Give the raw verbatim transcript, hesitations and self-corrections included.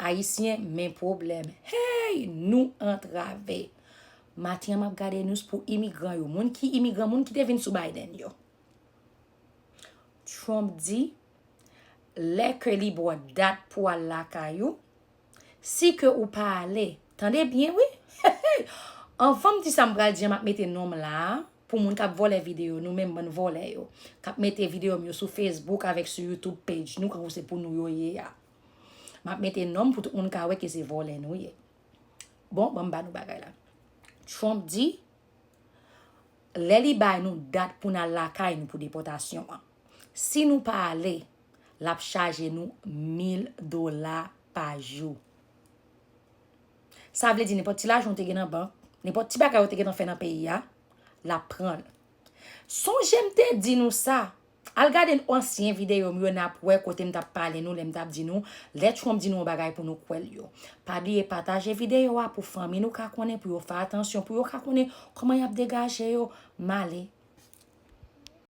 Ayisyen, men pwoblèm. Hey, nou antrave. Maten an, m ap gade news pou imigran yo. Moun ki imigran, moun ki te vin sou Biden yo. Trump di, lè ke li ba w dat pou al lakay ou, si ke ou pa ale, tande byen, wi. Anvan m di sa m pral di an, m ap mete non m la a, pou moun k ap vòlè videyo, nou menm bann vòlè yo, k ap mete videyo m yo sou Facebook avèk sou YouTube page nou, kankou se pou nou yo ye a. M ap mete non m pou tout moun ka wè ke se vòlè nou ye. Bon, ban m ba nou bagay la. Trump di, lè li bay nou dat pou n al lakay nou pou depòtasyon an, si nou pa ale, l ap chaje nou mil dola pa jou. Sa vle di nenpòt ti lajan w te gen nan bank, nenpòt ti bagay w te gentan fè nan peyi a, l ap pran l. Sonje m te di nou sa. Al gade ansyen videyo m yo, n ap wè kote m t ap pale nou lè m t ap di nou, lè Trump di nou yon bagay pou nou kwè l yo. Pa bliye pataje videyo a pou fanmi nou ka konnen, pou yo fè atansyon, pou yo ka konnen kòman y ap degaje yo. M ale.